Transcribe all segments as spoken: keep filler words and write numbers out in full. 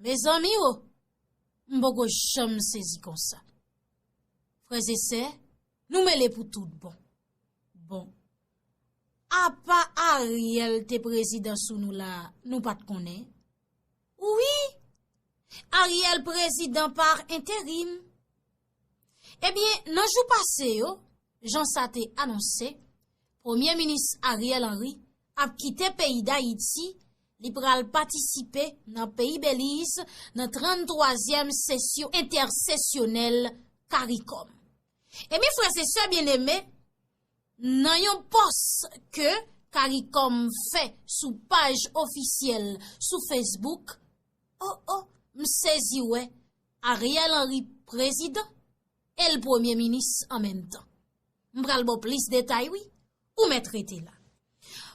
Mezanmi o, m poko janm sezi konsa. Frè e sè, nou mele pou tout bon. Bon, apa Ariel te prezidan sou nou la, nou pa t konnen? Wi, Ariel prezidan pa enterim. Ebyen, nan jou pase yo, jan sa te anonse, Premye Minis Ariel Henry ap kite peyi Dayiti, li pral patisipe nan peyi Beliz nan tranntwazyèm sesyon entèsesyonèl Karikòm. Ebyen, frè e sè byeneme, nan yon pòs ke Karikòm fè sou paj ofisyèl sou Facebook, o, o, m sezi wè Ariel Henry prezidan e l premye minis an menm tan. M pral ba w plis detay wi, ou mèt rete la.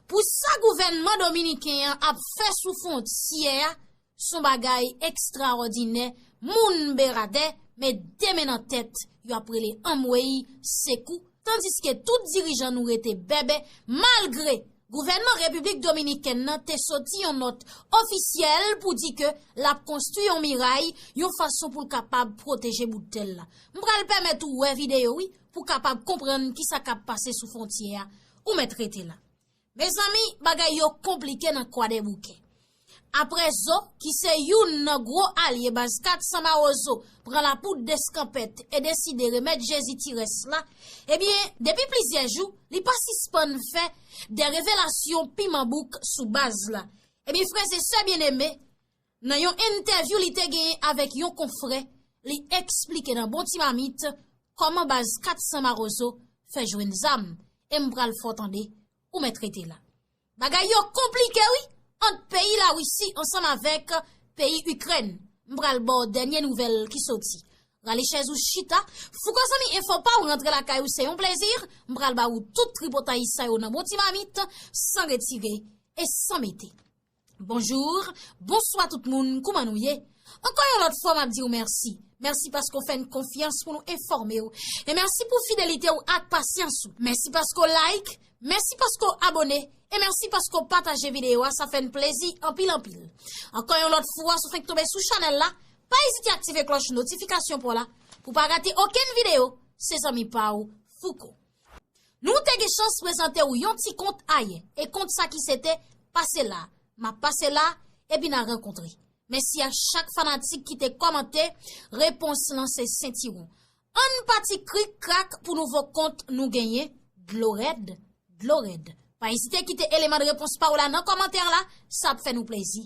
Pou sa gouvènman dominiken an ap fè sou fwontyè a, s on bagay ekstraòdinè, moun beradè, men de men nan tèt, y ap rele anmwey, sekou, tandiske tout dirijan nou rete bèbè, malgre gouvènman Repiblik Dominikèn nan te soti yon nòt ofisyèl pou di ke l ap konstwi yon miray, yon fason pou l kapab pwoteje bout tè l la. M pral pèmèt ou wè videyo wi, pou w kapab konprann kisa k ap pase sou fwontyè a. Ou mèt rete la. Mezanmi, bagay yo konplike nan Kwadèboukè. Apre Zo, ki se youn nan gwo alye baz kat san Mawozo, pran lapoud deskanpèt e deside remèt Jezi ti rès la, ebyen, depi plizyè jou, li pa sispann fè de revelasyon piman bouk sou baz la. Ebyen, frè e sè byeneme, nan yon entèvyou li te genyen avèk yon konfrè, li eksplike nan bon ti mamit kòman baz kat san Mawozo fè jwenn zam, e m pral fè w tande, ou mèt rete la. Bagay yo konplike wi, ant peyi Larisi ansanm avèk peyi Ikrèn. M pral ba w dènye nouvèl ki soti. Rale chèz ou chita, Fouco Zanmi Enfo pa w rantre lakay ou se yon plezi, m pral ba ou tout tripotay sa yo nan bon ti mamit, san retire e san mete. Bonjou, bonswa tout moun, kouman nou ye? Ankò yon lòt fwa m ap di w mèsi. Mèsi paske w fè n konfyans pou nou enfòme w. E mèsi pou fidelite w ak pasyans ou. Mèsi paske w like, mèsi paske w abone, e mèsi paske w pataje videyo a, sa fè n plezi anpil anpil. Ankò yon lòt fwa, si w fenk tonbe sou chanèl la, pa ezite aktive klòch notifikasyon pa w la pou w pa rate okenn videyo, se zanmi pa w, Fouco. Nou te gen chans prezante w yon ti kont ayè, e kont sa ki se te pase la, m ap pase la, epi n a rankontre. Mèsi a chak fanatik ki te kòmante, repons lan se sentiwon. Ann pati krik krak pou nouvo kont nou genyen, dlo rèd, dlo rèd. Pa ezite kite eleman de repons pa w la nan kòmantè la, sa ap fè nou plezi.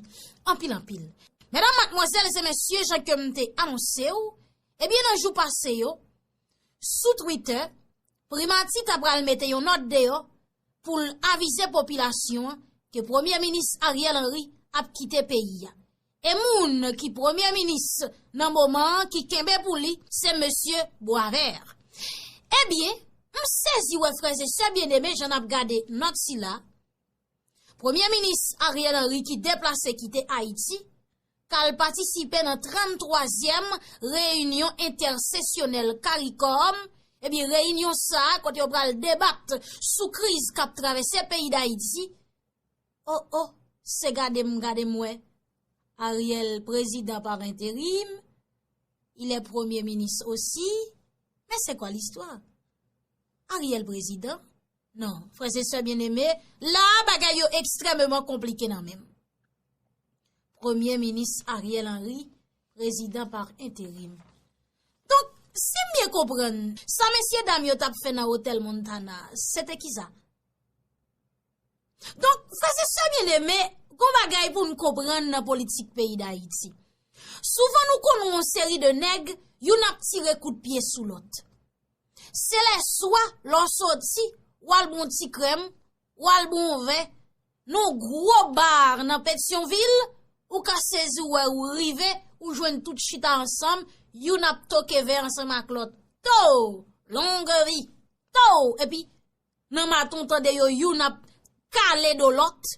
Anpil, anpil. Medam, madmwazèl e mesye, jan ke m te anonse w, ebyen nan jou pase yo, sou Twitter, Primati ta pral mete yon nòt deyò pou l avize popilasyon an ke Premye Minis Ariel Henry ap kite peyi a. E moun ki Premye Minis nan moman an ki kenbe pou li, se mesye Boisvert. Ebyen, m sezi wè frè e sè byeneme jan n ap gade nòt sila. Premye Minis Ariel Henry ki deplase kite Ayiti, k al patisipe nan tranntwazyèm reyinyon entèsesyonèl Karikòm, ebyen, reyinyon sa a, kote yo pral debat sou kriz k ap travèse peyi Dayiti. O, o, se gade m gade m wè, Ariel prezidan par enterim, il est premye minis osi, men se kwa listwa? Ariel prezidan? Non, frè e sè byeneme, la a bagay yo ekstrèmeman konplike nan men m. Premye Minis Ariel Henry, prezidan par enterim. Donk, si m byen konprann, sa mesye dam yo t ap fè nan otèl Montana, se te kisa? Donk, frè e sè byeneme, gon bagay pou n konprann nan politik peyi Dayiti. Souvan nou konnen yon seri de nèg, youn ap tire kout pye sou lòt. Se lè swa lè w soti, w al bon ti krèm, w al bon vè, nan gwo bar nan Petyonvil, ou ka sezi w wè ou rive, ou jwenn tout chita ansanm, youn ap toke vè ansanm ak lòt. To! Longue vie! To! Epi, nan maten w tande yo youn ap kale do lòt,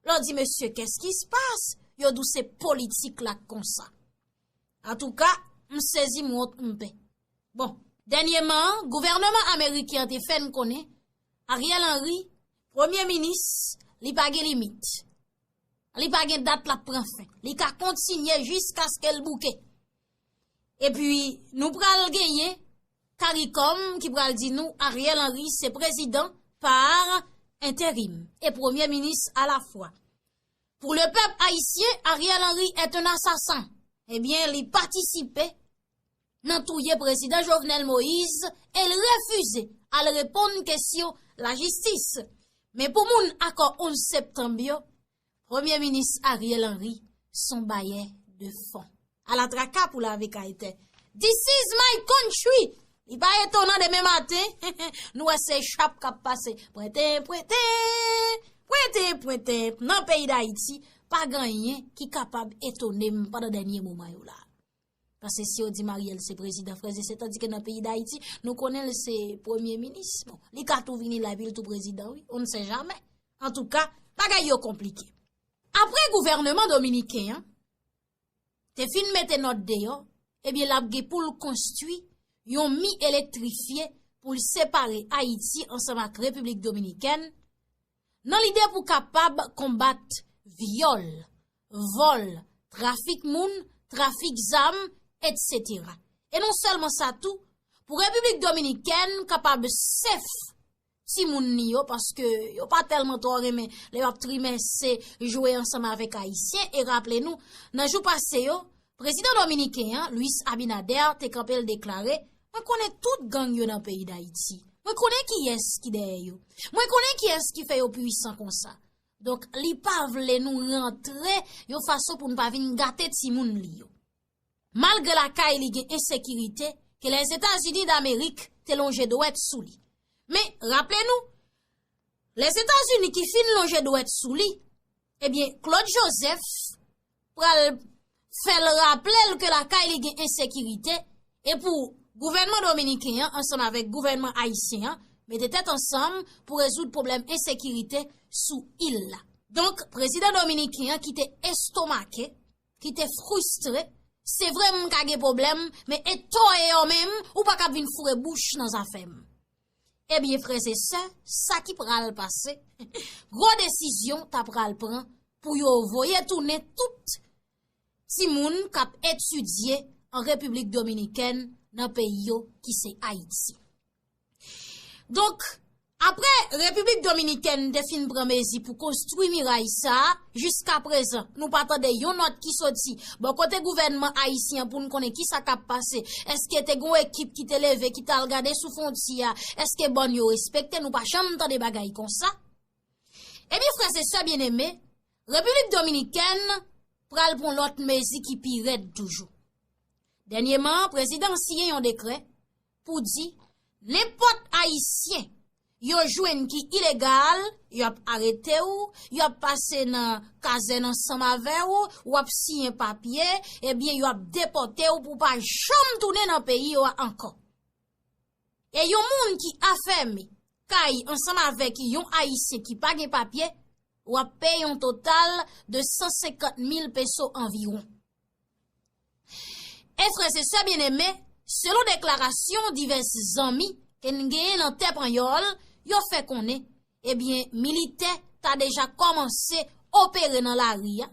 lè w di, mesye, qu'est-ce qui se passe? Yo di w se politik la k konsa. Antouka, m sezi, m wont, m pè. Bon, dènyèman, gouvènman ameriken an te fè n konnen Ariel Henry, premye minis, li pa gen limit. Li pa gen dat l ap pran fen. Li ka kontinye jiskaske l bouke. Epi, nou pral genyen CARICOM ki pral di nou Ariel Henry se prezidan par enterim e premye minis alafwa. Pour le peuple haïtien, Ariel Henry est un assassin. Ebyen, li patisipe nan touye prezidan Jovenel Moïse e l refize al reponn kesyon lajistis. Men pou moun akò onz septanm yo, Premye Minis Ariel Henry s on bayè de fon. Ala traka pou lave kay tè. This is my country! Li pa etonan demen maten, nou wè se chap k ap pase. Pwenten, pwenten, pwenten, pwenten. Nan peyi Dayiti, pa gen anyen ki kapab etone m pandan dènye moman yo la. Paske si yo di Ariel se prezidan, frè e sè, tandike nan peyi Dayiti, nou konnen l se premye minis. Bon, li ka tou vini la epi l tou prezidan, wi. On ne sait jamais. Antouka, bagay yo konplike. Apre gouvènman dominiken an te fin mete nòt deyò, ebyen, l ap gen pou l konstwi yon mi elektrifye pou l separe Ayiti ansanm ak Repiblik Dominikèn, nan lide pou kapab konbat vyòl, vòl, trafik moun, trafik zam, etsetera. E non sèlman sa tou, pou Repiblik Dominikèn kapab sèf timoun li yo, paske yo pa tèlman twò renmen lè y ap trimèse, jwe ansanm avèk Ayisyen. E raple nou, nan jou pase yo, prezidan dominiken an, Luis Abinader, te kanpe l deklare, mwen konnen tout gang yo nan peyi Dayiti. Mwen konnen kiyès ki dèyè yo. Mwen konnen kiyès ki fè yo pwisan konsa. Donk, li pa vle nou rantre yon fason pou n pa vin gate timoun li yo. Malgre lakay li gen ensekirite, ke Lèzetazini Damerik te lonje dwèt sou li. Men, raple nou, Lèzetazini ki fin lonje dwèt sou li, ebyen, Claude Joseph pral fè l raple l ke lakay li gen ensekirite, e pou gouvènman dominiken an, ansanm avèk gouvènman ayisyen an, mete tèt ansanm pou rezoud pwoblèm ensekirite sou il la. Donk, prezidan dominiken an ki te estomake, ki te fristre, se vre m ka gen pwoblèm, men e to e yo menm, ou pa ka vin foure bouch nan zafè m. Ebyen, frè e sè, sa ki pral pase, gwo desizyon ta pral pran pou yo voye tounen tout timoun k ap etidye an Repiblik Dominikèn nan peyi yo ki se Ayiti. Donk, apre Repiblik Dominikèn te fin pran mezi pou konstwi miray sa a, jiskaprezan, nou pa tande yon nòt ki soti bò kote gouvènman ayisyen an pou n konnen kisa k ap pase. Èske te gen yon ekip ki te leve, ki t al gade sou fwontyè a? Èske bòn yo respekte? Nou pa janm tande bagay konsa. Ebyen, frè e sè byeneme, Repiblik Dominikèn pral pran lòt mezi ki pi rèd toujou. Dènyèman, prezidan an siyen yon dekrè pou di nenpòt Ayisyen yo jwenn ki ilegal, y ap arete w, y ap pase nan kazèn ansanm avè w, w ap siyen papye, ebyen, y ap depòte w pou w pa janm tounen nan peyi w ankò. E yon moun ki afème kay ansanm avèk yon Ayisyen ki pa gen papye, w ap peye yon total de san senkant mil peso anviwon. E frè e sè byeneme, selon deklarasyon divès zanmi ke n genyen nan tè panyòl, yo fè konnen, ebyen, militè ta deja kòmanse opere nan lari a.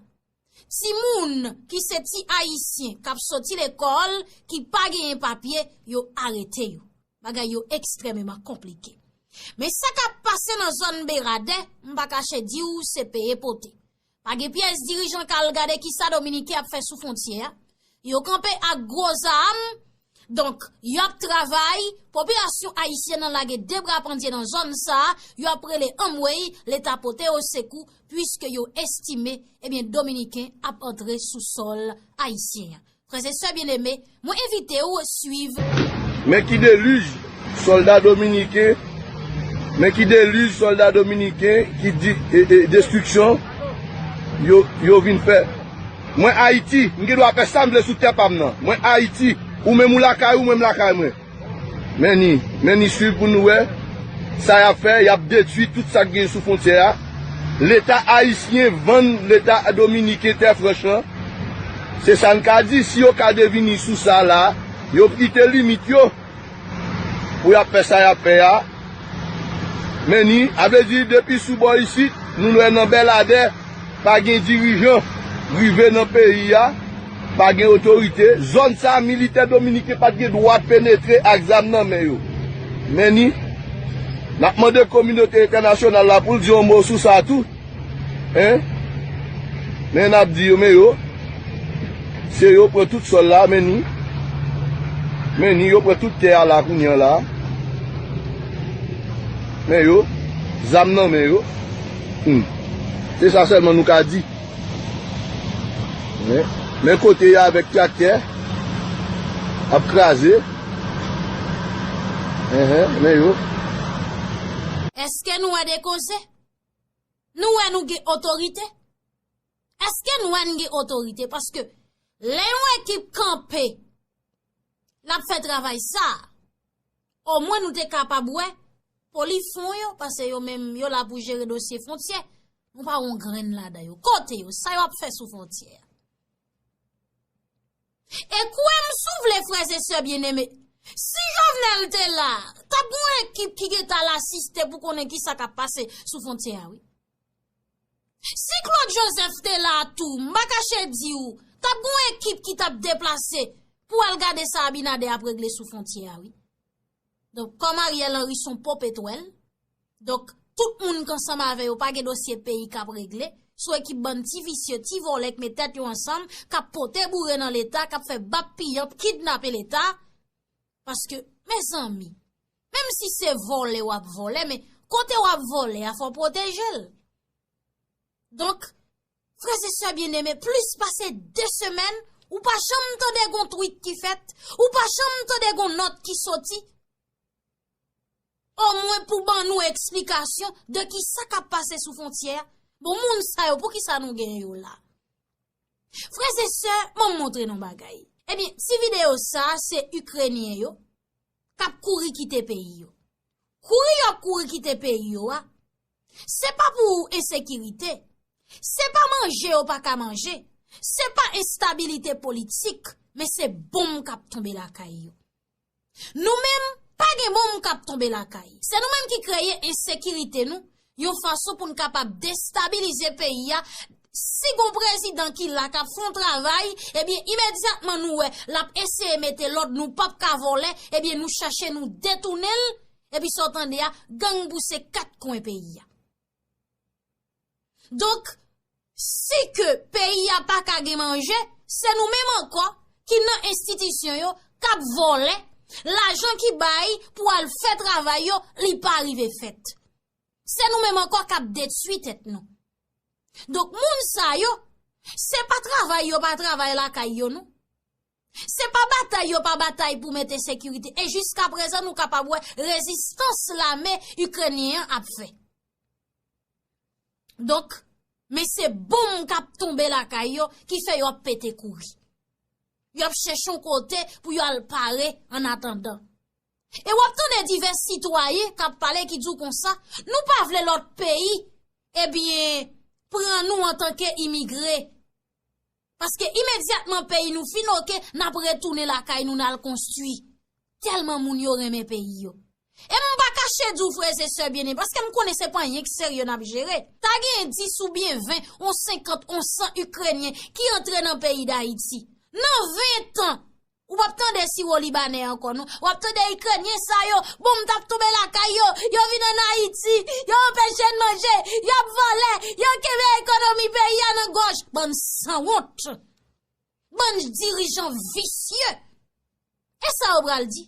Timoun ki se ti Ayisyen k ap soti lekòl, ki pa genyen papye, yo arete yo. Bagay yo ekstrèmeman konplike. Men sa k ap pase nan zòn Beradè, m pa kache di w se peye pote. Pa gen pyès dirijan k al gade kisa Dominiken ap fè sou fwontyè a. Yo kanpe ak gwo zam, donk, y ap travay, popilasyon ayisyèn nan lage de bra pandye nan zòn sa a, y ap rele anmwey, Leta pote yo sekou, piske yo estime, ebyen, Dominiken ap antre sou sòl ayisyen an. Frè e sè byeneme, mwen envite w swiv. Men ki delij sòlda dominiken, men ki delij sòlda dominiken ki di, e, e, destriksyon yo, yo vin fè. Mwen Ayiti, m gen dwa fè sa m vle sou tè pa m nan. Mwen Ayiti, ou menm ou lakay ou, mwen m lakay mwen. Men ni, men ni swiv pou nou wè sa y ap fè, y ap detwi tout sa k gen sou fwontyè a. Leta ayisyen vann Leta dominiken tè franch lan. Se sa n ka di, si yo ka devini sou sa la, yo kite limit yo pou y ap fè sa y ap fè a. Men ni, a vle di, depi sou bò isit, nou wè nan Bèladè, Pa gen dirijan rive nan peyi a, pa gen otorite. Zòn sa a, militè dominiken pa t gen dwa penetre ak zam nan men yo. Men ni, n ap mande kominote entènasyonal la pou l di yon mo sou sa tou. Hein? Men n ap di yo, men yo, se yo pran tout sòl la, men ni, men ni, yo pran tout tè a la kounye a la. Men yo, zam nan men yo. Hmm. Se sa sèlman nou ka di. Men, men kote yo avèk traktè ap kraze. Enhen, men yo. Èske nou wè de koze? Nou wè nou gen otorite? Èske nou wè n gen otorite? Paske lè yon ekip kanpe, l ap fè travay sa a, omwen nou te kapab wè polifwon yo, paske yo menm, yo la pou jere dosye fwontyè. Nou pa wè yon grenn ladan yo. Kote yo? Sa yo ap fè sou fwontyè a? E kwè m si w vle, frè e sè byeneme, si Jovenel te la, t ap gen yon ekip ki gentan al asiste pou konnen ki sa k ap pase sou fwontyè a, wi. Si Claude Joseph te la tou, m pa kache di w, t ap gen yon ekip ki t ap deplase pou al gade sa Abinader ap regle sou fwontyè a, wi. Donk, kòm Ariel Henry se yon popetwèl, donk, tout moun k ansanm avè yo pa gen dosye peyi k ap regle, se yon ekip bann ti visye, ti vòlè k met tèt yo ansanm, k ap pote boure nan Leta, k ap fè bab piyanp, kidnape Leta. Paske, mezanmi, menm si se vòlè w ap vòlè, men kote w ap vòlè a, fò w pwoteje l. Donk, frè e sè byeneme, plis pase de semèn, ou pa janm tande gon tweet ki fèt, ou pa janm tande gon nòt ki soti, omwen pou ban nou eksplikasyon de ki sa k ap pase sou fwontyè a. Bon, moun sa yo, poukisa nou gen yo la? Frè e sè, ban m montre nou bagay. Ebyen, ti videyo sa a, se Ikrenyen yo k ap kouri kite peyi yo. Kouri y ap kouri kite peyi yo a, se pa pou ensekirite, se pa manje yo pa ka manje, se pa enstabilite politik, men se bonm k ap tonbe lakay yo. Nou menm, pa gen bonm k ap tonbe lakay. Se nou menm ki kreye ensekirite nou, yon fason pou n kapab destabilize peyi a. Si gon prezidan ki la k ap fè yon travay, ebyen, imedyatman nou wè l ap eseye mete lòd, nou p ap ka vòlè, ebyen, nou chèche nou detounen l, epi sa w tande a, gang bouse kat kwen peyi a. Donk, si ke peyi a pa ka gen manje, se nou menm ankò ki nan enstitisyon yo k ap vòlè, lajan ki bay pou al fè travay yo, li pa rive fèt. Se nou menm ankò k ap detwi tèt nou. Donk, moun sa yo, se pa travay yo pa travay lakay yo, non. Se pa batay yo pa batay pou mete sekirite. E jiskaprezan, nou kapab wè rezistans lame ikrenyen an ap fè. Donk, men se bonm k ap tonbe lakay yo ki fè yo ap pete kouri. Y ap chèche yon kote pou yo al pare annatandan. E w ap tande divès sitwayen k ap pale ki di w konsa, nou pa vle lòt peyi, ebyen, pran nou antanke imigre. Paske imedyatman peyi nou fin oke, n ap retounen lakay nou, n al konstwi. Tèlman moun yo renmen peyi yo. E m pa kache di w, frè e sè byeneme, paske m konnen se pa anyen k serye n ap jere. Ta gen dis oubyen ven, on senkant, on san Ikrenyen ki antre nan peyi Dayiti. Nan ven tan, ou p ap tande siwo libanè ankò, non. W ap tande Ikrenyen sa yo, bonm t ap tonbe lakay yo, yo vin ann Ayiti, yo anpeche n manje, y ap vòlè, yo kenbe ekonomi peyi a nan gòj. Bann sanwont! Bann dirijan visye! E sa yo pral di?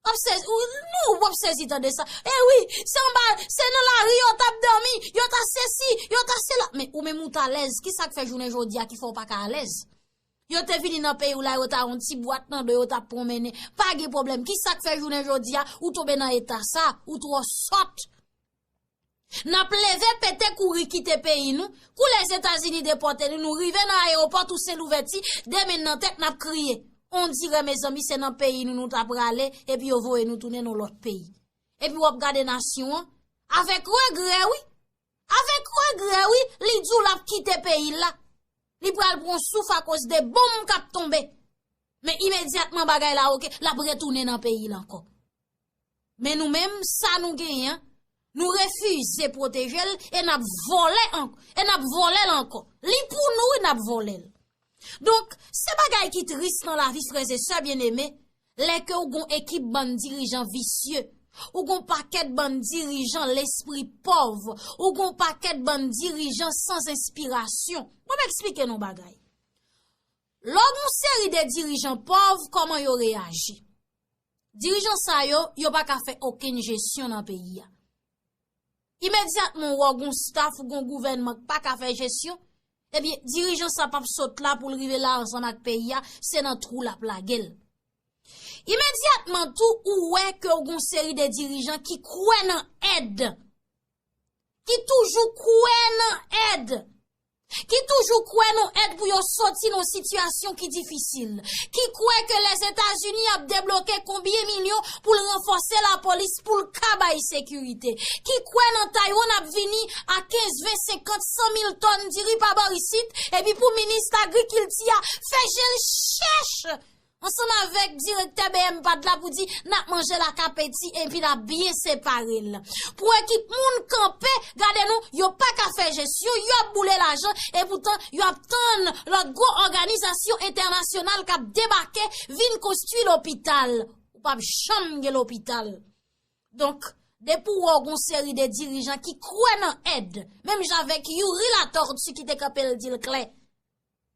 W ap sezi, ou, nou, w ap sezi tande sa. E wi, se anba, se nan lari yo t ap dòmi, yo ta sesi, yo ta sela. Men ou menm ou t alèz, ki sa k fè jounen jodi a ki fè w pa ka alèz? Yo te vini nan peyi w la, yo ta yon ti bwat nan do, yo t ap pwonmennen. Pa gen pwoblèm. Ki sa k fè jounen jodi a, ou tonbe nan eta sa, ou twò sòt? N ap leve pete kouri kite peyi nou. Kou Lèzetazini depòte nou, nou rive nan ayewopò Tousen Louvèti, de men n nan tèt, n ap kriye. Ondirè, mezanmi, se nan peyi nou nou ta prale, epi yo voye nou tounen nan lòt peyi. Epi w ap gade nasyon an, avèk regrè, wi. Avèk regrè, wi, li di w l ap kite peyi l la. Li pral pran souf akoz de bonm k ap tonbe. Men imedyatman bagay la oke, l ap retounen nan peyi l ankò. Men nou menm, sa nou genyen an, Nou refize pwoteje l e n ap vòlè an-, e n ap vòlè l ankò. Li pou nou, wi, n ap vòlè l. Donk, se bagay ki tris nan lavi, frè e sè byeneme, lè ke w gon ekip bann dirijan visye, ou gon pakèt bann dirijan lespri pòv, ou gon pakèt bann dirijan san enspirasyon. Ban m eksplike nou bagay. Lè w gon seri de dirijan pòv, kòman yo reyaji? Dirijan sa yo, yo pa ka fè okenn jesyon nan peyi a. Imedyatman, w wè w gon staf, w gon gouvènman k pa ka fè jesyon, ebyen, dirijan sa p ap sot la pou l rive la ansanm ak peyi a, se nan twou l ap lage l. Imedyatman tou, ou wè ke w gon seri de dirijan ki kwè nan èd, ki toujou kwè nan èd, ki toujou kwè nan èd pou yo soti nan sitiyasyon ki difisil, ki kwè ke Lèzetazini ap debloke konbyen milyon pou l ranfòse lapolis, pou l ka bay sekirite, ki kwè nan Taiwan ap vini a kenz, ven, senkant, san mil tòn diri pa bò isit, epi pou minis agrikilti a fè je l chèch ansanm avèk direktè B M pad la pou di n ap manje l ak apeti epi n ap byen separe l. Pou ekip moun kanpe, gade nou, yo pa ka fè jesyon, y ap boule lajan, epoutan y ap tann lòt gwo òganizasyon entènasyonal k ap debake vin konstwi lopital. Ou p ap janm gen lopital. Donk, depi w wè w gon seri de dirijan ki kwè nan èd, menm jan avèk Youri Latortue ki te kanpe l di l klè,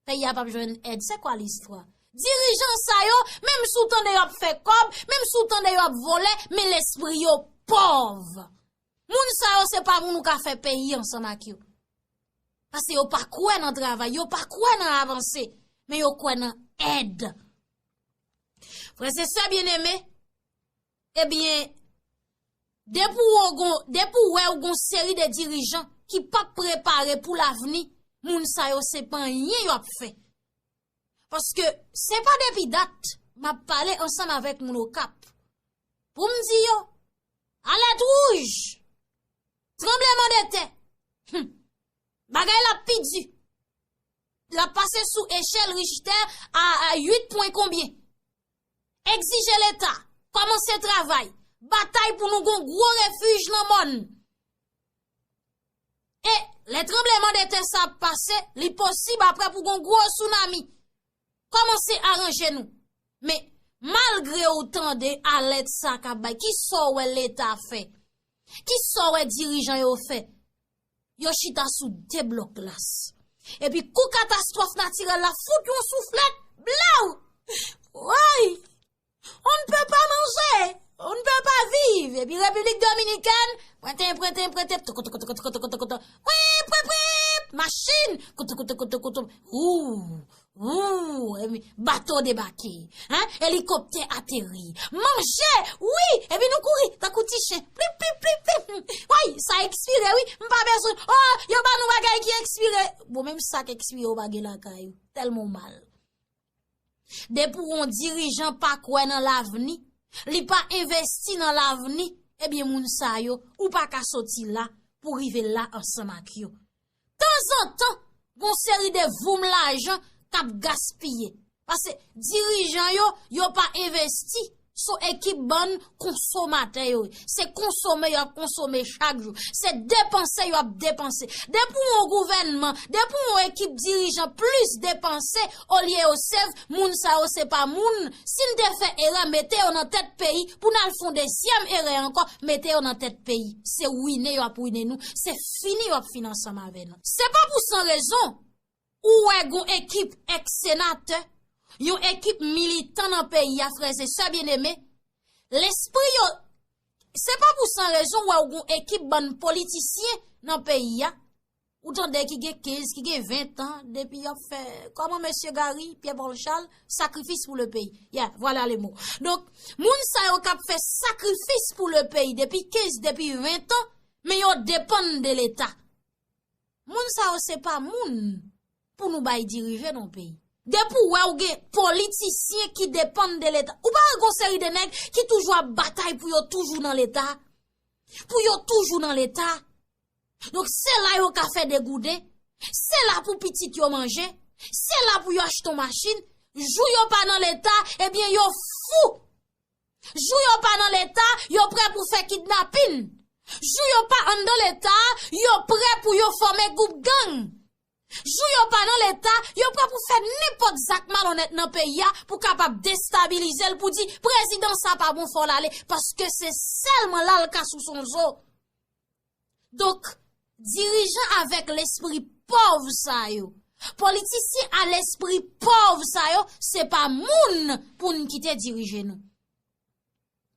peyi a p ap jwenn èd. Se kwa listwa? Dirijan sa yo, menm si w tande y ap fè kòb, menm si w tande y ap vòlè, men lespri yo pòv. Moun sa yo, se pa moun ou ka fè peyi ansanm ak yo. Paske yo pa kwè nan travay, yo pa kwè nan avanse, men yo kwè nan èd. Frè e sè byeneme, ebyen, depi w gon, depi w wè w gon seri de dirijan ki p ap prepare pou lavni, moun sa yo se pa anyen y ap fè. Paske se pa depi dat m ap pale ansanm avèk moun Okap pou m di yo, alèt wouj, tranbleman de tè, hmm, bagay la pi di. L ap pase sou echèl Richter a, a uit pwen konbyen. Egzije Leta, kòmanse travay, batay pou nou gon gwo refij nan mòn. E lè tranbleman de tè sa ap pase, li posib apre pou gon gwo tsunami. Kòmanse aranje nou. Men, malgre w tande alèt sa k ap bay, kisa w wè Leta fè? Kisa w wè dirijan yo fè? Yo chita sou de blòk glas. Epi kou katastwòf natirèl la fout yon souflèt, blaw! Woy! On ne peut pas manger, on ne peut pas vivre. Epi Repiblik Dominikèn, prenten, prenten, prenten, toko, toko, toko, toko, toko, toko, toko, wi, pwip, pwip, machin, koto, koto, koto, koto, ou, ou, epi bato debake, hein, elikoptè ateri, manje, wi, epi nou kouri, tankou ti chen, plip, plip, plip, plip, woy, sa ekspire, wi, m pa bezwen, oh, yo ba nou bagay ki ekspire, bon, menm sa k ekspire, ou pa gen lakay ou, tèlman w mal. Depi w yon dirijan pa kwè nan lavni, li pa envesti nan lavni, ebyen moun sa yo, ou pa ka soti la pou rive la ansanm ak yo. Tanzantan, gon seri de voum lajan k ap gaspiye. Paske dirijan yo, yo pa envesti. Se yon ekip bann konsomatè yo ye. Se konsome y ap konsome chak jou. Se depanse y ap depanse. Depi w yon gouvènman, depi w yon ekip dirijan plis depanse olye yo save, moun sa yo se pa moun. Si n te fè erè, mete yo nan tèt peyi, pou n al fè yon dezyèm erè ankò, mete yo nan tèt peyi. Se wine y ap wine nou, se fini y ap fini ansanm avè nou. Se pa pou san rezon ou wè gon ekip èks senatè, yon ekip militan nan peyi a, frè e sè byeneme, lespri yo, se pa pou san rezon w wè w gon ekip bann politisyen nan peyi a, ou tande ki gen kenz, ki gen ven tan, depi y ap fè, kòman mesye Gary, Pierre Paul Charles, sacrifice pour le pays. Yeah, voilà le mot. Donk, moun sa yo k ap fè sakrifis pou le peyi depi kenz, depi ven tan, men yo depann de Leta. Moun sa yo se pa moun pou nou bay dirije nan peyi. Depi w wè w gen politisyen ki depann de Leta, ou pa wè gon seri de nèg ki toujou ap batay pou yo toujou nan Leta, pou yo toujou nan Leta. Donk se la yo ka fè degouden, se la pou pitit yo manje, se la pou yo achte yon machin. Jou yo pa nan Leta, ebyen yo fou. Jou yo pa nan Leta, yo prè pou fè kidnapin. Jou yo pa anndan Leta, yo prè pou yo fòme gwoup gang. Jou yo pa nan Leta, yo prè pou fè nenpòt zak malonèt nan peyi a pou kapab destabilize l, pou di prezidan sa pa bon, fò l ale, paske se sèlman la l ka sou son zo. Donk, dirijan avèk lespri pòv sa yo, politisyen a lespri pòv sa yo, se pa moun pou n kite dirije nou.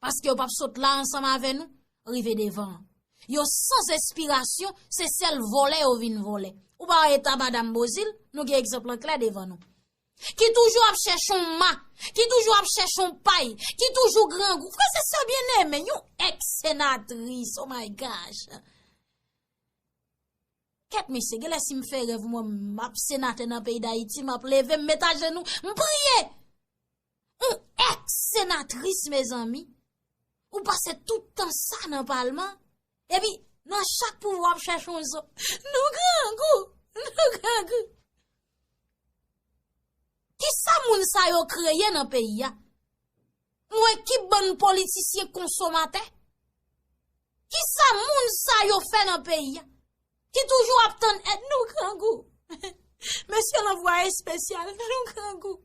Paske yo p ap sot la ansanm avè nou, rive devan an. Yo san enspirasyon, se sèl vòlè yo vin vòlè. Ou pa wè eta madam Bozil, nou gen egzanp lan klè devan nou. Ki toujou ap chèche yon ma, ki toujou ap chèche yon pay, ki toujou grangou. Frè e sè byeneme, yon ex senatris, oh my gosh. Kèt mesye, genlè si m fè rèv mwen, m ap senatè nan peyi Dayiti, m ap leve, m met ajenou, m priye. Yon ex senatris, mezanmi. Ou pase tout tan sa nan palman. Epi, nan chak pouvwa w ap chèche yon zo. Nou grangou, nou grangou. Kisa moun sa yo kreye nan peyi a? Yon ekip bann politisyen konsomatè? Kisa moun sa yo fè nan peyi a? Ki toujou ap tann èd nou grangou. Mesye lanvwaye espesyal, nou grangou.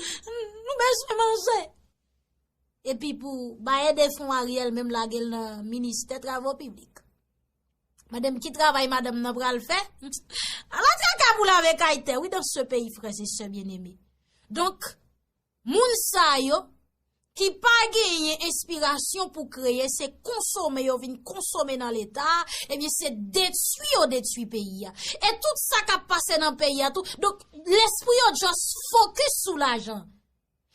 Nou bezwen manje. Epi pou baye de fon Ariel menm lage l nan ministè travo piblik. Madanm, ki travay madanm nan pral fè? Ala traka pou lave kay tè, wi, dans ce pays, frè e sè byeneme. Donk, moun sa yo ki pa genyen enspirasyon pou kreye, se konsome yo vin konsome nan Leta a, ebyen, se detwi yo detwi peyi a. E tout sa k ap pase nan peyi a tou, donk, lespri yo just fokis sou lajan.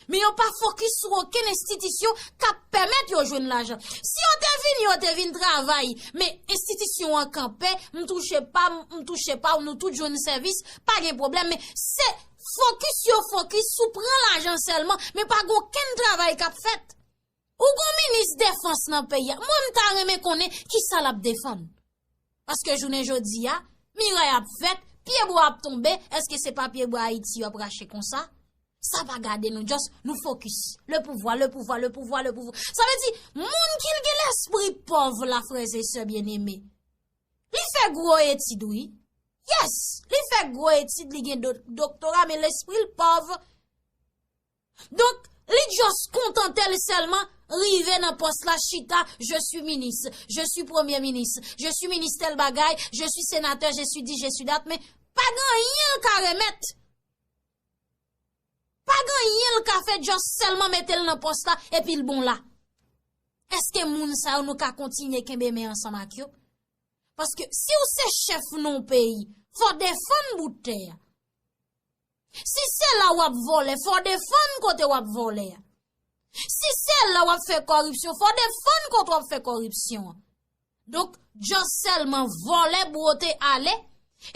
Men yo pa fokis sou okenn enstitisyon k ap pèmèt yo jwenn lajan. Si yo te vini, yo te vin travay, men enstitisyon an kanpe, m touche pa m, m touche pa w, nou tout jwenn sèvis, pa gen pwoblèm. Men se fokis yo fokis sou pran lajan sèlman, men pa gen okenn travay k ap fèt. Ou gon minis defans nan peyi a, mwen m ta renmen konnen kisa l ap defann. Paske jounen jodi a, miray ap fèt, pyebwa ap tonbe, èske se pa pyebwa Ayiti yo ap rache konsa? Sa pa gade nou, just nou fokis. Le pouvwa, le pouvwa, le pouvwa, le pouvwa. Sa vle di, moun ki gen lespri pòv la, frè e sè byeneme. Li fè gwo etid, wi. Yes, li fè gwo etid, li gen do-, doktora, men lespri l pòv. Donk, li just kontante l sèlman rive nan pòs la, chita, je suis ministre, je suis premier ministre, je suis ministre tel bagay, je suis sénateur, je suis di, je suis dat, men pa gen anyen l ka remèt. Pa gen anyen l ka fè, just sèlman mete l nan pòs la, epi l bon la. Èske moun sa yo nou ka kontinye kenbe men ansanm ak yo? Paske si w se chèf nan yon peyi, fò w defann bout tè a. Si se la w ap vòlè, fò w defann kote w ap vòlè a. Si se la w ap fè kòripsyon, fò w defann kote w ap fè kòripsyon an. Donk, just sèlman vòlè, bwote, ale.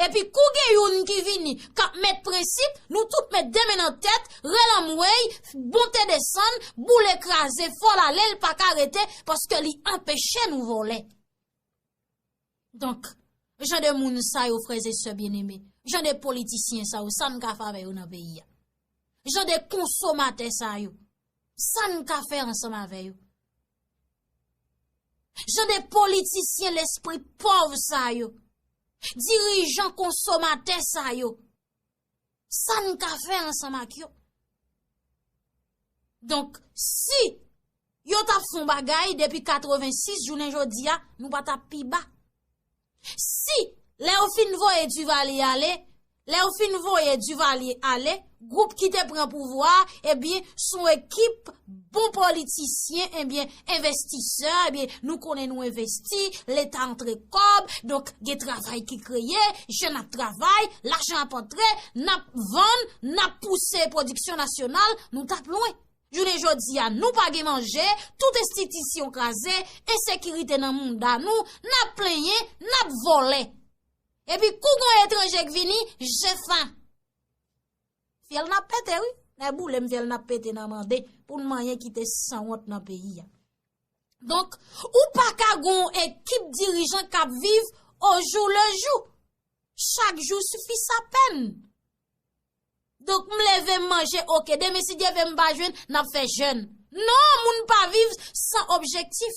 Epi kou gen youn ki vini, k ap met prensip, nou tout met de men nan tèt, rele anmwey, monte desann, boule kraze, fò l ale, l pa ka rete, paske li anpeche nou vòlè. Donk, jan de moun sa yo, frè e sè byeneme, jan de politisyen sa yo, sa n ka fè avè yo nan peyi a? Jan de konsomatè sa yo, sa n ka fè ansanm avè yo? Jan de politisyen lespri pòv sa yo, dirijan konsomatè sa yo, sa n ka fè ansanm ak yo? Donk, si yo t ap fè yon bagay depi katrevensis jounen jodi a, nou pa t ap pi ba. Si, lè yo fin voye Duvalier ale, lè yo fin voye Duvalier ale, gwoup ki te pran pouvwa a, ebyen, se yon ekip bon politisyen, ebyen, envestisè, ebyen, nou konnen nou envesti, Leta antre kòb, donk, gen travay ki kreye, jèn ap travay, lajan ap antre, n ap vann, n ap pouse pwodiksyon nasyonal, nou t ap lwen. Jounen jodi a, nou pa gen manje, tout enstitisyon kraze, ensekirite nan mouda nou, n ap plenyen, n ap vòlè. Epi kou gon etranje k vini, je fen. Fyèl n ap pete, wi. Nèboule m fyèl n ap pete nan mande pou n manyen kite sanwont nan peyi a. Donk, ou pa ka gon ekip dirijan k ap viv au jour le jour. Chaque jour suffit sa peine. Donk, m leve, m manje, oke. Demen, si Dye vle, m pa jwenn, n ap fè jèn. Non, moun pa viv san objektif.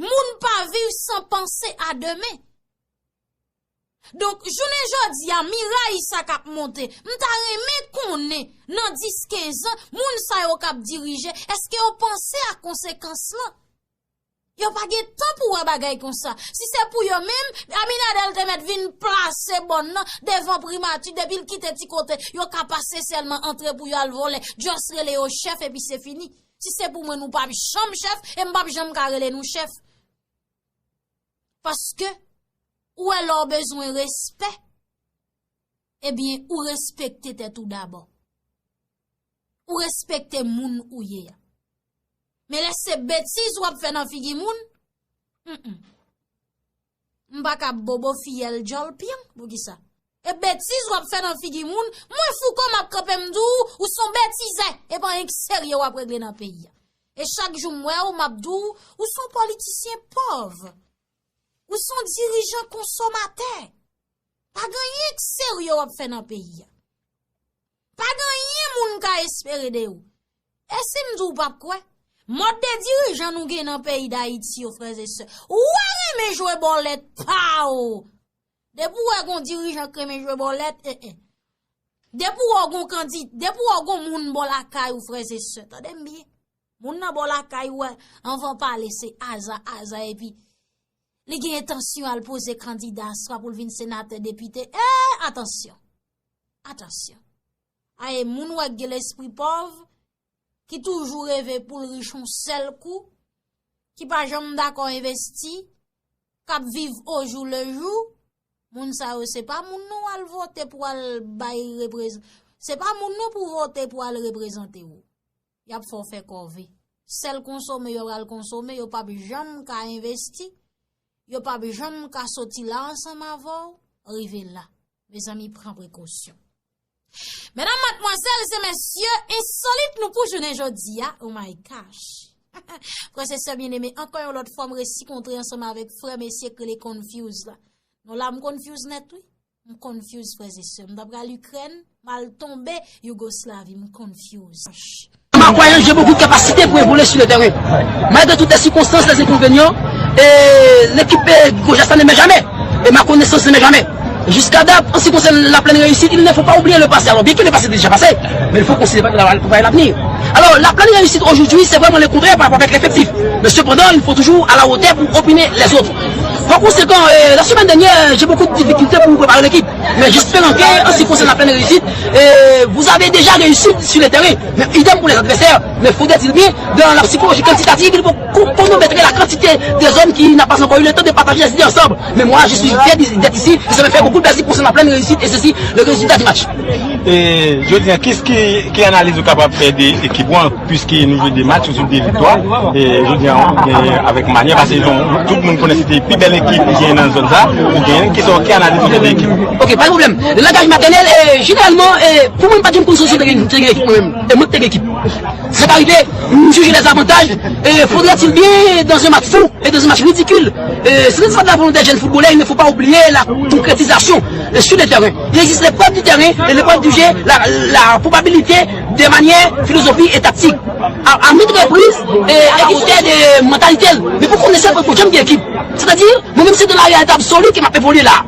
Moun pa viv san panse a demen. Donk, jounen jodi a, miray sa k ap monte, m ta renmen konnen nan dis kenz an, moun sa yo k ap dirije, èske yo panse a konsekans lan? Yo pa gen tan pou wè bagay konsa. Si se pou yo menm, Abinader te mèt vin plase bòn nan devan primati, depi l kite ti kote, yo ka pase sèlman antre pou yo al vòlè. Just rele yo chèf epi se fini. Si se pou mwen, nou p ap janm chèf, e m p ap janm ka rele nou chèf. Paske, ou wè lè w bezwen respè, ebyen, ou respekte tèt ou dabò. Ou respekte moun ou ye a. Men lè se betiz w ap fè nan figi moun, mm, mm. M pa ka bobo fiyèl djòl pyan, poukisa? E betiz w ap fè nan figi moun, mwen Fouco m ap kanpe m di w, ou s on betizè, e pa anyen k serye w ap regle nan peyi a. E chak jou m wè w, m ap di w, ou s on politisyen pòv. Ou s on dirijan konsomatè. Pa gen anyen k serye w ap fè nan peyi a. Pa gen anyen moun ka espere de ou. E si m di w p ap kwè, mòd de dirijan nou gen nan peyi Dayiti yo, frè e sè, ou renmen jwe bòlèt pa w. Depi w wè gon dirijan k renmen jwe bòlèt, eh, eh. Depi w wè gon kandi, depi w wè gon moun bò lakay ou, frè e sè, tande m byen. Moun nan bò lakay ou, anvan pale, se aza, aza, epi li gen entansyon al poze kandida, swa pou l vin senatè, depite. Eh, atansyon! Atansyon! Aye, moun wè k gen lespri pòv, ki toujou reve pou l rich yon sèl kou, ki pa janm dakò envesti, k ap viv au jour le jour, moun sa yo, se pa moun nou al vote pou al bay reprezan-, se pa moun nou pou vote pou al reprezante w. Y ap fè w fè kòve. Sèl konsome yo pral konsome, yo p ap janm ka envesti, yo p ap janm ka soti la ansanm avè w, rive la. Mezanmi, pran prekosyon. Medam, madmwazèl e mesye, ensolit nou pou jounen jodi a, oh my gosh. Frè e sè byeneme, ankò yon lòt fwa, m resi kontre ansanm avèk frè mesye k rele Confuse la. Non la, m confuse nèt, wi. M confuse, frè e sè. M ta pral Ikrèn, m al tonbe Yougoslavi, m confuse. Makwayans, j'ai beaucoup de capacité pour évoluer sur le terrain. Malgré toutes les circonstances, les inconvénients, et l'équipe, euh, Kojasa ne met jamais. Et ma connaissance ne met jamais. Jusqu'à date, en ce qui concerne la pleine réussite, il ne faut pas oublier le passé. Alors, bien que le passé est déjà passé, mais il faut considérer la, la, l'avenir. Alors, la pleine réussite aujourd'hui, c'est vraiment le contraire par rapport avec l'effectif. Mais cependant, il faut toujours à la hauteur pour opiner les autres. Par conséquent, euh, la semaine dernière, j'ai beaucoup de difficultés pour préparer l'équipe. Mais j'espère que, en ce qui concerne la pleine réussite, euh, vous avez déjà réussi sur le terrain. Mais idem pour les adversaires. Mais faudrait-il bien, dans la psychologie quantitative, il faut chronométrer la quantité des hommes qui n'a pas encore eu le temps de partager les idées ensemble. Mais moi, je suis fier d'être ici, et ça me fait beaucoup plaisir pour la pleine réussite, et ceci, le résultat du match. E jodi a, kis ki, ki analiz ou kapab fè de ekip ou an, piske nou jwe de match, nou jwe de viktwa, e jodi a, ou genyen avèk manyè, paske nou, tout moun konnen se te pi bèl ekip ki genyen nan zòn sa, ou genyen, kisa, ki analiz ou fè de ekip? Ok, pa de pwoblèm. Le langaj matènèl, e, jeneralman, e, pou mwen, m pa t janm konn si te gen, te gen ekip mwen menm. E mwen ki te gen ekip. Sa ka rive, m jije lèzavantaj, e, faudrait-il bien, dans un match fou, et dans un match ridicule, euh, si nous avons la volonté des jeunes footballeurs, il ne faut pas oublier la concrétisation, euh, sur le terrain. Il existe l'épreuve du terrain et l'épreuve du jeu, la, la probabilité de manière philosophie et tactique. À, à maintes reprises, et à hauteur de mentalité. Mais pourquoi on essaie de coacher une équipe? C'est-à-dire, moi-même, c'est dans la réalité absolue que m'a évolué là.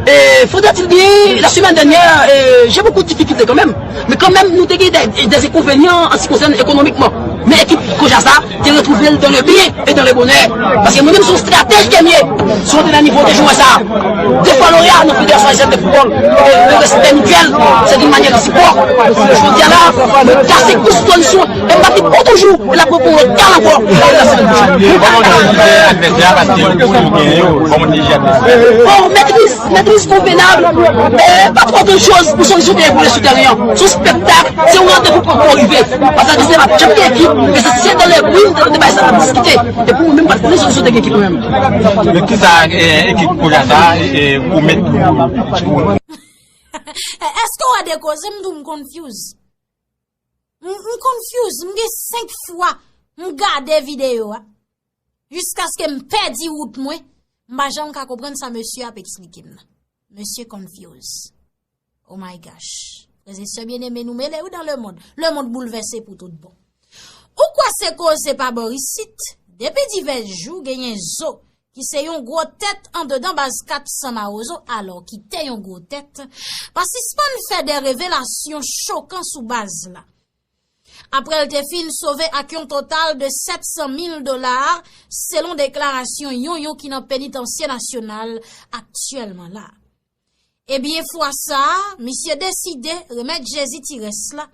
E, faudrait-il bien, la semaine dernière, e, j'ai beaucoup de difficultés quand même. Men kanmenm, nou te gen de, de enkonvenyan an se ki konsène ekonomikman. Men ekip Kojasa te retwouve l dans le bien et dans le bonheur. Paske mwen menm, se yon stratèj ke m ye. Si w antre nan nivo de jwè sa, de fwa loya nan Fédération Haïtienne de Football, e, le respect mutuel, c'est une manière de support. Jodi a la, mwen kase kous kondisyon, e m pa te bon toujou, e l ap reprann lòt kal ankò. Kòman w te jere advèsè a, paske ou genyen yo, kòman w te jere advèsè a? Bon, mètriz, mètriz konvenab, e pa twò gran choz pou solusyone pou le sou teren an. Se yon spektak, se yon randevou pou, pou rive. Paske se pa chanpyon ekip, e se, se dans les ruines de, de bagay sa n ap diskite. E pou mwen menm, pa t konnen solusyone ekip mwen menm. Men kisa, e, ekip Kojasa, e, pwomèt pou, pou... Èske w wè de koze m di w m confuse? M, m confuse, m gen senk fwa m gade videyo a. Jiskaske m pèdi wout mwen, m pa janm ka konprann sa mesye ap eksplike m nan. Mesye confuse. Oh my gosh. Frè e sè byeneme, nou mele wi dans le monde. Le monde bouleversé pou tout bon. Ou kwè se koze pa bò isit? Depi divès jou, genyen zo ki se yon gwo tèt andedan baz kat san Mawozo, alò ki te yon gwo tèt, pa sispann fè de revelasyon chokan sou baz la. Apre l te fin sove ak yon total de sèt san mil dola, selon deklarasyon yon yon ki nan penitansye nasyonal aktyèlman la. Ebyen, fwa sa a, misye deside remèt Jezi ti rès la.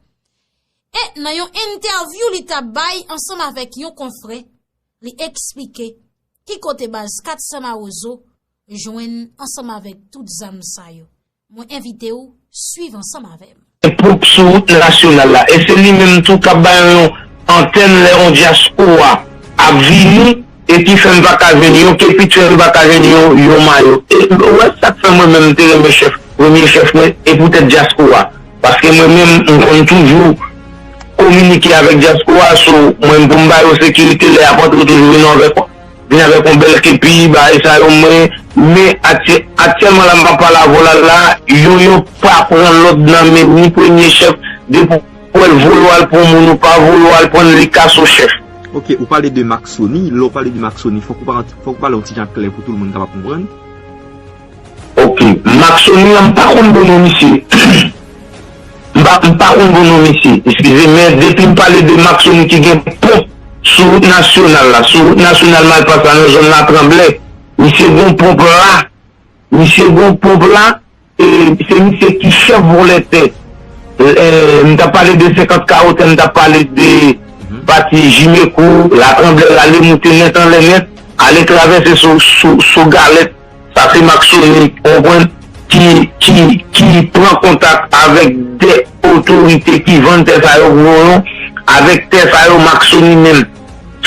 E nan yon entèvyou li t ap bay ansanm avèk yon konfrè, li eksplike ki kote baz kat san Mawozo jwenn ansanm avèk tout zam sa yo. Mwen envite w swiv ansanm avè m. Epòk sou wout nasyonal la. E se li menm tou k ap ba yo yon antèn lè yon dyaspora ap vini e ki fè m pa ka jwenn yon kepit, fè m pa ka jwenn yon, yon mayo. E w wè sa k fè mwen menm m te renmen chèf, premye chèf mwen, e poutèt dyaspora. Paske mwen menm, m konn toujou kominike avèk dyaspora, so mwen pou m ba yo sekirite lè y ap antre, yo toujou vin avèk vin avèk yon bèl kepi, bagay sa yo mwen. Men aktyè-, aktyèlman la m ap pale avè w la, la, yo, yo pa pran lòd nan men ni premye chèf, depi w wè l vole w al pran moun, ou pa vole w al pran li ka sou chèf. Ok, ou pale de Maksoni. Lè w pale de Maksoni, fòk ou pa, fòk ou pale yon ti jan klè pou tout moun kapab konprann. Ok, Maksoni an, m pa konn bon non misye. M pa, m pa konn bon non misye, eskize, men depi m pale de Maksoni ki gen ponp sou wout nasyonal la, sou wout nasyonal Malpas la, nan zòn Latranblè, misye gon ponp la, misye gon ponp la, e se misye ki chèf vòlè tè. E, m t ap pale de senkant kawo tè, m t ap pale de pati Jimekou, Latranblè, rale moute nèt anlè nèt, ale travèse sou, sou, sou Galèt, sa se Maksoni, ou konprann, ki, ki, ki pran kontak avèk de otorite ki vann tè sa yo pou yo, avèk tè sa yo, Maksoni menm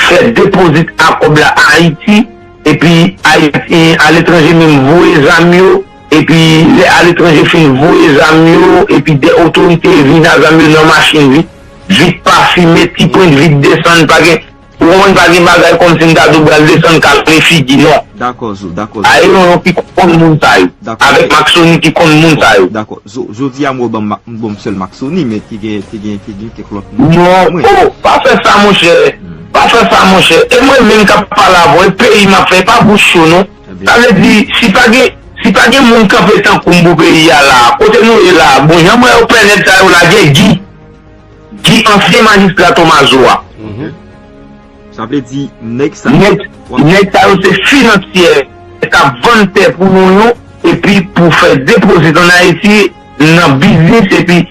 fè depozit a kòb la Ayiti, epi Ayiti, aletranje menm voye zam yo, epi lè aletranje fin voye zam yo, epi de otorite vin a zam yo nan machin vit, vit pafime, ti pwent vit desann, pa gen, ou konprann, pa gen bagay kòmsi m ta di w pral desann kale figi, non. Dakò, Zo, dakò, Zo. Ayiti, yon ki konn moun sa yo. Dakò. Avèk Maksoni ki konn moun sa yo. Dakò. Zo, jodi a, m wè ban m, m ban m sèl Maksoni, men te gen, te gen, te gen kèk lòt moun. Non, oh, pa fè sa, monchè. Hmm. Pa fè sa, monchè. E mwen menm k ap pale avè w, e peyi m ap fè, e pa bouch cho, non. Ebyen. Sa vle di, si pa gen, si pa gen moun kanpe tankou m pou peyi a la, kote nou ye la, bon, jan m wè yo pè nèg sa yo lage Gi, Gi ansyen majistra Tomazo a. Mhm. Sa vle di, nèg sa, nèg, nèg sa yo se finansyè k ap vann tè pou nou yo, epi pou fè depozit ann Ayiti, nan biznis, epi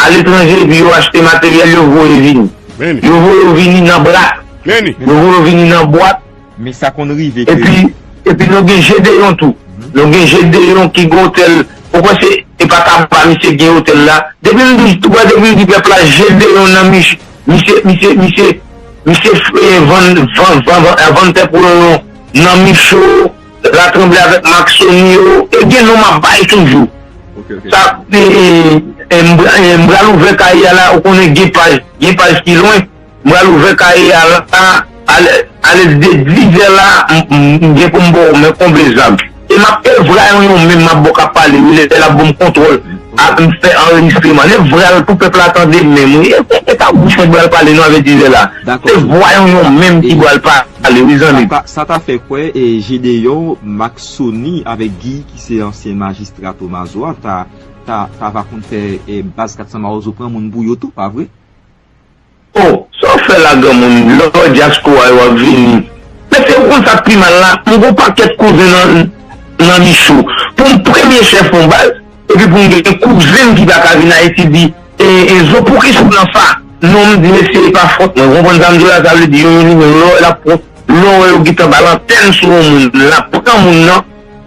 aletranje, epi yo achte materyèl, yo voye vini. Yo voye yo vini nan brat. Yo voye yo vini nan bwat. Men sa konn rive ke. Epi, epi nou gen Jedeyon tou. Nou gen Jedeyon ki gen otèl. Ou kwè se, e pa Taba misye gen otèl la? Depi m di, ou kwè depi m di pèp la Jedeyon nan Mich-, misye, misye, misye, misye, eh, vann, vann, vann, vann, vann tè pou yo nan Micho, Latranblè avèk Maksoni yo, e gen non m ap bay toujou. Ok, ok. Sa, eh, eh, eh, m pra-, eh, m pral ouvè kay a la, ou konnen gen paj, gen paj ki lwen. M pral ouvè kay a la, ale, ale de dizè la, m, m, m gen pou m ba w men konbyen zam. E m ap, e vra yon, yon menm m ap ba w k ap pale, wi, lè l ap ban m kontwòl, ap m fè anrejistreman. Lè vra l pou pèp la tande menm, wi. E, e, e pa bouch mwen k pral pale non avè dizè la. Se vwa yon, yon menm ki pral pale, wi, zanmi. Sa ta, sa ta fè kwè, e, Jedeyon, Maksoni avèk Gi, ki se ansyen majistra Tomazo a, ta, ta, ta va konn fè, e, baz kat san Mawozo pran moun pou yo tou, pa vre? Oh, sa w fè la, granmoun? Lò dyaspora yo ap vini. Mesye, ou konn sa k pi mal la? M gon pakèt kouzen nan, nan Micho. Pou m premye chèf yon baz, epi pou m gen kouzen m ki pa ka vin Ayiti di, e, e, Zo, poukisa w nan sa? Non, m di, mesye, e pa fòt mwen. Ou konprann sa m di w la? Sa vle di, yon, yon, yon, lò l ap pran, lò w wè yo gentan ba l antèn sou yon moun, l ap pran moun nan,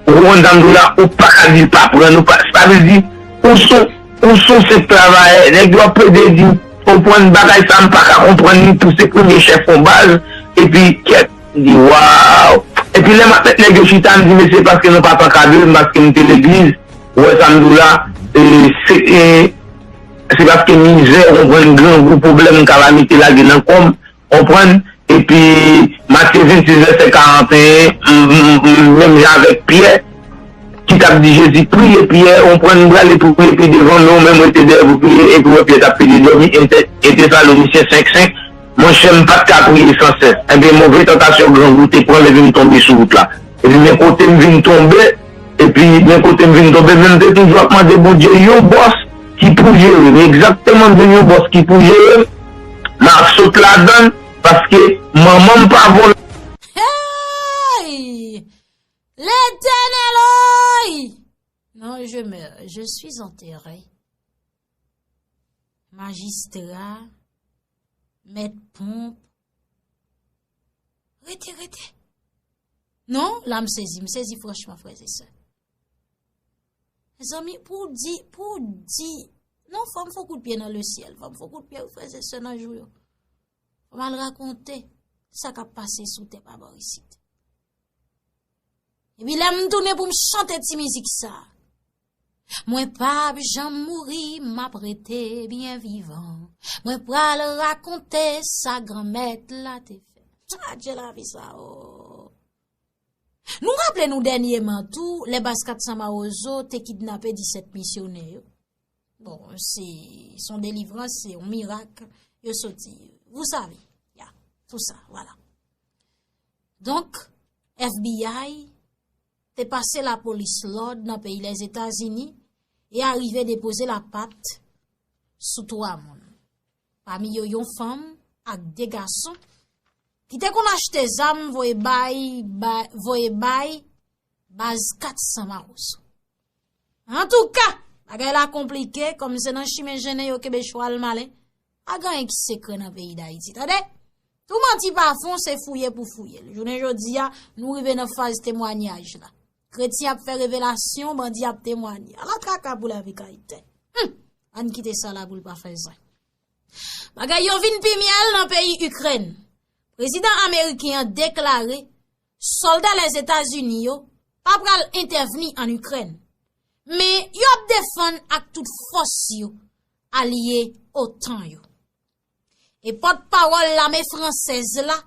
ou konprann sa m di w la, ou pa ka di l pa pran, ou pa, sa vle di, ou sou, ou sou se travayè, nèg yo ap plede di, ou konprann bagay sa, m pa ka konprann li tou, se premye chèf yon baz, epi kèt, m di, waw. Epi lè m ap met nèg yo chita, m di, mesye, paske nou pa tan kado, m paske m te legliz, ou wè sa m di w la, e, se, e, se paske mizè, ou konprann, grangou, pwoblèm, kalamite lage nan kò m, konprann? Epi, Matye vennsis, vèsè karanteyen, m, m, m, menm jan avèk Pyè, ki t ap di Jezi, priye, Pyè, ou konprann, m prale pou priye pi devan, men ou menm rete dèyè pou priye, epi w wè Pyè t ap pede dòmi, en Te-, en Tesalonisyen senk senk, Monchè, m pa t ka priye san sès. Enben, move tantasyon grangou te pran, leve m tonbe sou wout la. Epi, men kote m vin tonbe, epi, men kote m vin tonbe, men m te toujou ap mande Bondye yon bòs ki pou jere m. Egzakteman, m jwenn yon bòs ki pou jere m. M ap sot ladan l, paske manman m pa vòlè. Hey! L'Éternel, oy! Non, je meurs, je suis enterré. Majistra, mèt ponp. Rete, rete. Non, la m sezi, m sezi franchman, frè e sè. Mezanmi, pou w di, pou w di, non, fò m fè kout pye nan lesyèl, fò m fè kout pye, frè e sè, nan jou yo. Fò m al rakonte sa k ap pase sou tè pa bò isit. Epi lè m tounen pou m chante ti mizik sa. Mwen p ap janm mouri, m ap rete byen vivan. Mwen pral rakonte sa Granmèt la te fè. Adje lavi sa o. Nou raple nou dènyèman tou, lè baz kat san Mawozo te kidnape disèt misyonè yo. Bon, se son delivrans, se yon mirak, yo soti. Vous savez, ya, tou sa, vwala. Donk, F B I te pase lapolis lòd nan peyi Lèzetazini e arive depoze lapat sou twa moun. Pami yo yon fanm ak de gason ki te konn achte zam voye bay, ba- voye bay baz kat san Mawozo. Antouka, bagay la konplike, kòm se nan chimen jennen yo kenbe chwal malen, pa gen anyen ki sekrè nan peyi Dayiti, tande! Tou manti pa fon, se fouye pou fouye l. Jounen jodi a, nou rive nan faz temwanyaj la. Kretyen ap fè revelasyon, bandi ap temwanye. Ala traka pou lavi kayitè. Hum! Ann kite sa la pou l pa fè zen. Bagay yo vin pi myèl nan peyi Ikrèn. Prezidan ameriken an deklare sòlda Lèzetazini yo pa pral entèvni ann Ikrèn. Men yo ap defann ak tout fòs yo alye otan yo. E pòtpawòl lame fransèz la,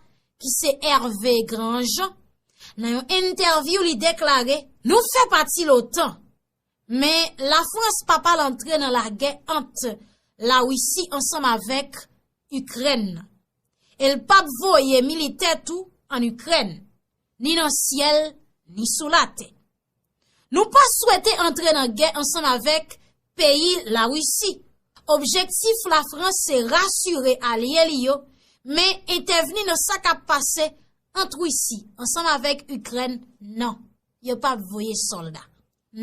ki se Hervé Grandjean, nan yon entèvyou li deklare, nou fè pati lotan, men Lafrans pa pral antre nan lagè ant Larisi ansanm avèk Ikrèn nan. E l p ap voye militè tou ann Ikrèn, ni nan syèl, ni sou latè. Nou pa swete antre nan gè ansanm avèk peyi Larisi. Objektif Lafrans se rasire alye li yo, men entèvni nan sa k ap pase ant Risi ansanm avèk Ikrèn, non. Yo p ap voye sòlda.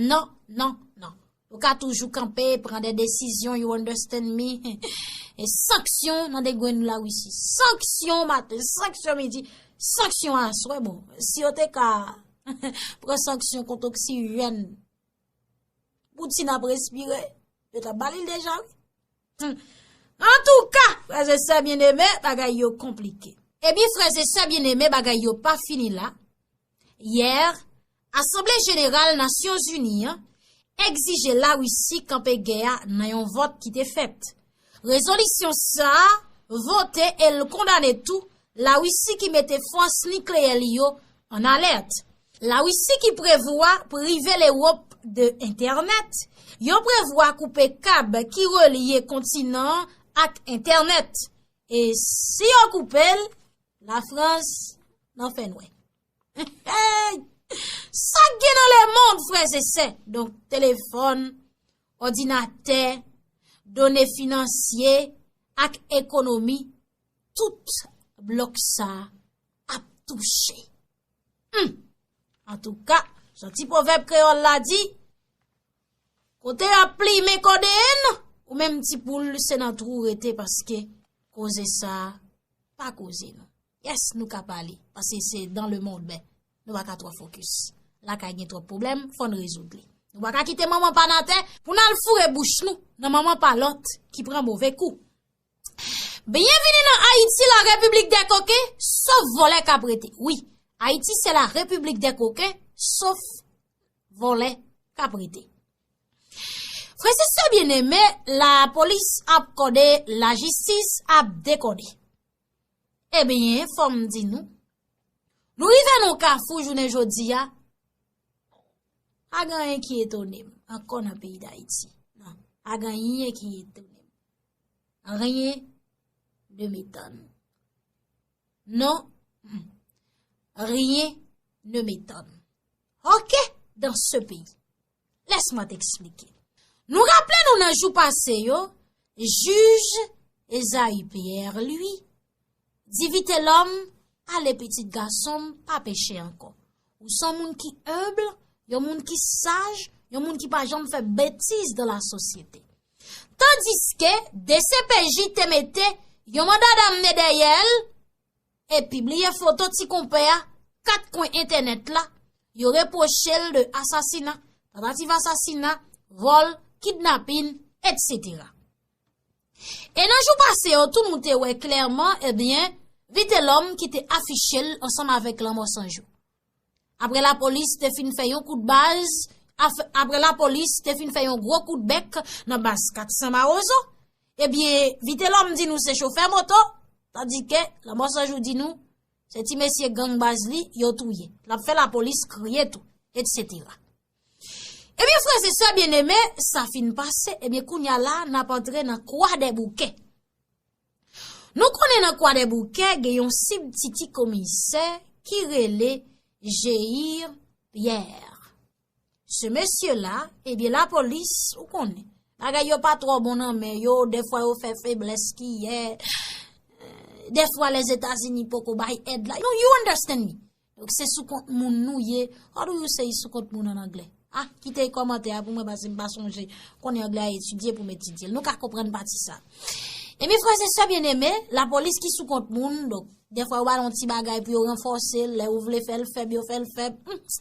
Non, non, non. Ou ka toujou kanpe, pran de desizyon, you understand me? E sanksyon nan degrenn Larisi. Sanksyon maten, sanksyon midi, sanksyon aswè. Bon, si yo te ka pran sanksyon kont oksijèn Poutin ap respire, yo t ap ba li l deja, wi. Antouka, frè e sè byeneme, bagay yo konplike. Ebyen, frè e sè byeneme, bagay yo pa fini la. Yè, Asanble Jeneral Nasyonzini an egzije Larisi kanpe gè a nan yon vòt ki te fèt. Rezolisyon sa a vote e l kondane tou Larisi ki mete fòs nikleyè li yo an alèt. Larisi ki prevwa prive Lewòp de entènèt, yo prevwa koupe kab ki relye kontinan an ak entènèt. E si yo koupe l, Lafrans nan fènwè. Hey! Sa k gen nan lemonn, frè e sè? Donk, telefòn, òdinatè, done finansye ak ekonomi, tout blòk sa a ap touche. Hmm. Antouka, jan ti pwovèb kreyòl la di, kote y ap plimen kodenn, ou menm ti poul, se nan twou w rete paske koze sa a pa koze nou. Yes, nou ka pale, paske se dans le monde, men nou pa ka twò fokis. Lakay gen twòp pwoblèm, fò n rezoud li. Nou pa ka kite manman pa n atè pou n al foure bouch nou nan manman pa lòt ki pran move kou. Byenvini nan Ayiti, la République des coquins, sof vòlè k ap rete. Wi, Ayiti se la République des coquins, sof vòlè k ap rete. Frè e sè byeneme, lapolis ap kòde, lajistis ap dekòde. Ebyen, fò m di nou, nou rive nan yon kafou jounen jodi a, pa gen anyen ki etone m ankò nan peyi Dayiti. Non, pa gen anyen ki etone m. Anyen de metan. Non, rien ne m'étonne. Ok, dans ce pays. Laisse-moi t'expliquer. Nou raple nou nan jou pase yo, jij Esaü Pierre, li, di Vitelhomme, ale pitit gason m, pa peche ankò. Ou se yon moun ki enb, yon moun ki saj, yon moun ki pa janm fè betiz dans la société. Tandiske D C P J te mete yon manda damne dèyè l, epi bliye foto ti konpè a, kat kwen entènèt la, yo repwoche l de asasina, tantativ asasina, vòl, kidnapin, etsetera. E nan jou pase yo tou nou te wè klèman, ebyen, Vitelhomme ki te afiche l ansanm avèk Lanmò San Jou. Apre lapolis te fin fè yon kout baz, af- apre lapolis te fin fè yon gwo kout bèk nan baz kat san Mawozo, ebyen, Vitelhomme di nou se chofè moto, tandike Lanmò San Jou di nou se ti mesye gang baz li yo touye. L ap fè lapolis kriye tou, etsetera. Ebyen, frè e sè byeneme, sa fin pase, ebyen, kounye a la, n ap antre nan Kwadèboukè. Nou konnen nan Kwadèboukè, gen yon sibtiti komisè ki rele Jeir Pierre. Se mesye la, ebyen, lapolis, ou konnen, bagay yo pa twò bon nan men yo, dèfwa yo fè feblès kiyè, dèfwa Lèzetazini poko bay èd la. You, you understand me? Donk, se sou kont moun nou ye. How do you say sou kont moun an anglè? Ah, kite kòmantè a pou mwen, paske m pa sonje. Konnen anglè a etidye pou m etidye l. Nou ka konprann pati sa. Ebyen, frè e sè byeneme, lapolis ki sou kont moun, donk, dèfwa yo ba l yon ti bagay pou yo ranfòse l, lè yo vle fè l fèb, yo fè l fèb. Hmm.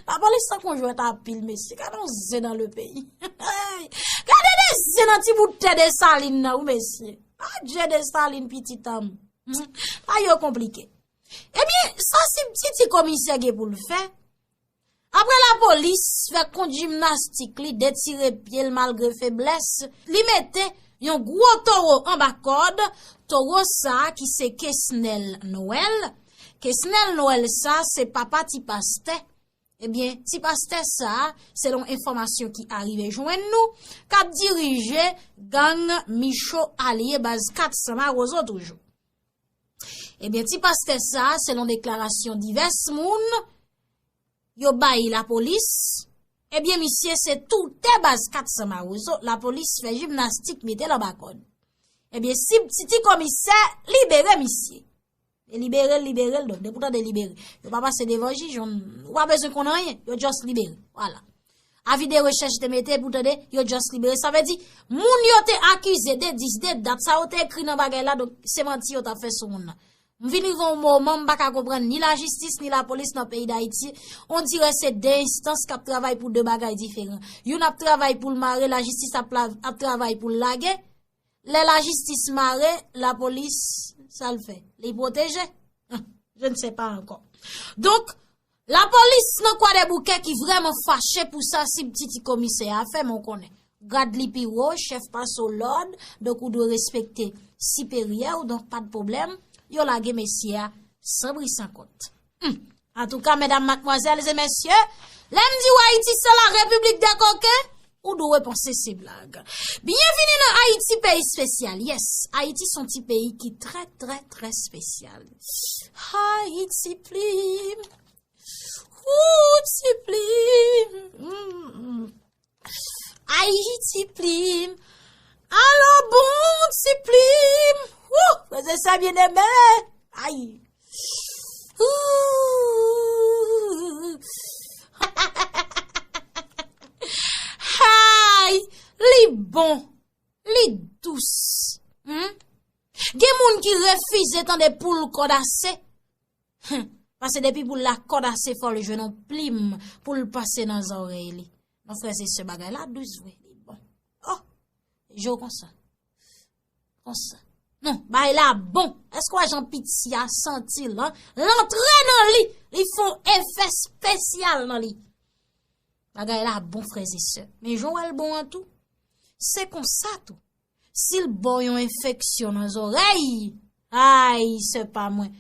Lapolis tankou jwèt a pil, mesye. Gade yon zen nan le peyi. Gade de zen nan ti bout tè Desalin nan, wi, mesye. Adje Desalin, pitit an m. Hmm. Bagay yo konplike. Ebyen, sa sibtiti komisè gen pou l fè. Apre lapolis fè kont jimnastik li, detire pye l malgre feblès, li mete yon gwo towo anba kòd, towo sa a ki se Kesnel Noël. Kesnel Noël sa, se papa ti pastè. Ebyen, ti pastè sa a, selon enfòmasyon ki arive jwenn nou, k ap dirije gang Micho Alye baz kat san Mawozo toujou. Ebyen, ti pastè sa a, selon deklarasyon divès moun, yo bay lapolis, ebyen, misye se toutè baz kat san Mawozo, lapolis fè jimnastik mete l anba kòd. Ebyen, sibtiti komisè libere misye. E libere l, libere l, donk, depi w tande libere, yo pa pase devan jij, ou pa bezwen konn anyen, yo just libere. Vwala. Avi de rechèch te mete pou tande, yo just libere. Sa vle di, moun yo te akize, de dis, de dat, sa yo te ekri nan bagay la, donk, se manti yo t ap fè sou moun nan. M vin rive yon moman, m pa ka konprann ni lajistis, ni lapolis nan peyi Dayiti. On dirè se de enstans k ap travay pou de bagay diferan. Youn ap travay pou l mare, lajistis ap, la- ap travay pou l lage. Lè lajistis mare, lapolis, sa l fè? Li pwoteje? Hum, je ne sais pas encore. Donk, lapolis nan Kwadèboukè ki vrèman fache pou sa sibtiti komisè a fè, men w konnen. Grad li pi wo, chèf pase w lòd, donk ou dwe respekte siperyè w, donk pa de pwoblèm, yo lage mesye a san bri san kont. Hum. Antouka, medam, madmwazèl e mesye, lè m di w Ayiti se la repiblik dè koken, ou dwe panse se blag. Byenvini nan Ayiti, peyi espesyal. Yes, Ayiti se yon ti peyi ki trè, trè, trè espesyal. Ayiti plim. Ou ti plim. Mm, mm. Ayiti plim. Alò bon ti plim. Wou, frè e sè byeneme. Ay. Ooh. Ay, li bon, li dous. Hmm? Gen moun ki refize tande poul kòdase. Hum, paske depi poul la kòdase, fò l jwenn yon plim pou l pase nan zòrèy li. Non, frè e sè, bagay la dous vre, li bon. Oh, je konsa. Konsa. Non, bagay la bon. Èske w wè jan piti a santi l, an? L antre nan li, li fè yon efè espesyal nan li. Bagay la bon, frè e sè. Men jan w wè l bon an tou, se konsa tou. Si l ba w yon enfeksyon nan zòrèy, ay, se pa mwen.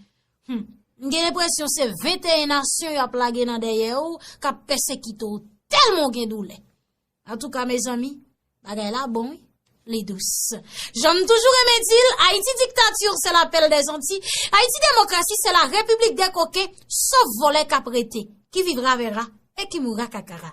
Hum. M gen enpresyon se venteyen nasyon y ap lage nan dèyè w, k ap pèsekite w tèlman w gen doulè. Antouka, mezanmi, bagay la bon, wi. li dous. Jan m toujou renmen di l, Ayiti dictature, c'est la perle des Antilles. Ayiti démocratie, c'est la République des coquins, sof vòlè k ap rete, qui vivra verra et qui mourra kakara.